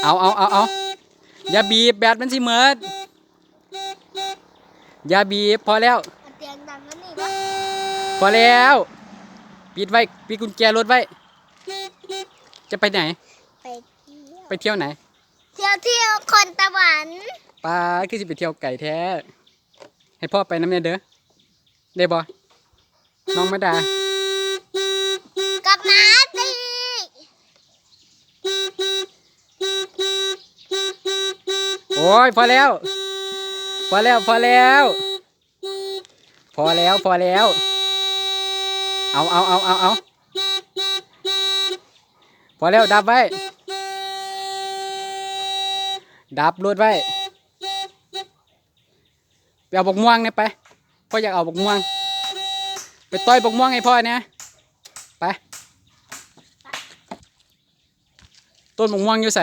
ເອົາ ເອົາ ເອົາ ເອົາ ຢ່າບີບ ແບັດມັນຊິໝົດ. ຢ່າບີບ ພໍແລ້ວ. ເອົາ ສຽງດັງກວ່ານີ້ບໍ່? ພໍແລ້ວ. ປິດໄວ້ ປິດກຸນແຈລົດໄວ້. ຈະໄປໄຫນ? ໄປທ່ຽວ. ໄປທ່ຽວໄຫນ? ທ່ຽວ ທ່ຽວຄອນຕະຫວັນ. ປາດ ຄືຊິໄປທ່ຽວໄກແທ້. ໃຫ້ພໍ່ໄປນຳແດ່ເດີ. ໄດ້ບໍ່ ນ້ອງມາດາ? ກັບມາຕິ. ໂອ້ຍ ພໍແລ້ວ ພໍແລ້ວ ພໍແລ້ວ ພໍແລ້ວ ພໍແລ້ວ. ເອົາ ເອົາ ເອົາ ເອົາ ເອົາ ພໍແລ້ວ. ດັບໄວ້ ດັບລົດໄວ້. ໄປເອົາບັກມ່ວງແດ່ໄປ. ພໍ່ຢາກເອົາບັກມ່ວງ. ໄປຕ່ອຍບັກມ່ວງໃຫ້ພໍ່ແດ່. ໄປ. ຕົ້ນບັກມ່ວງຢູ່ໃສ?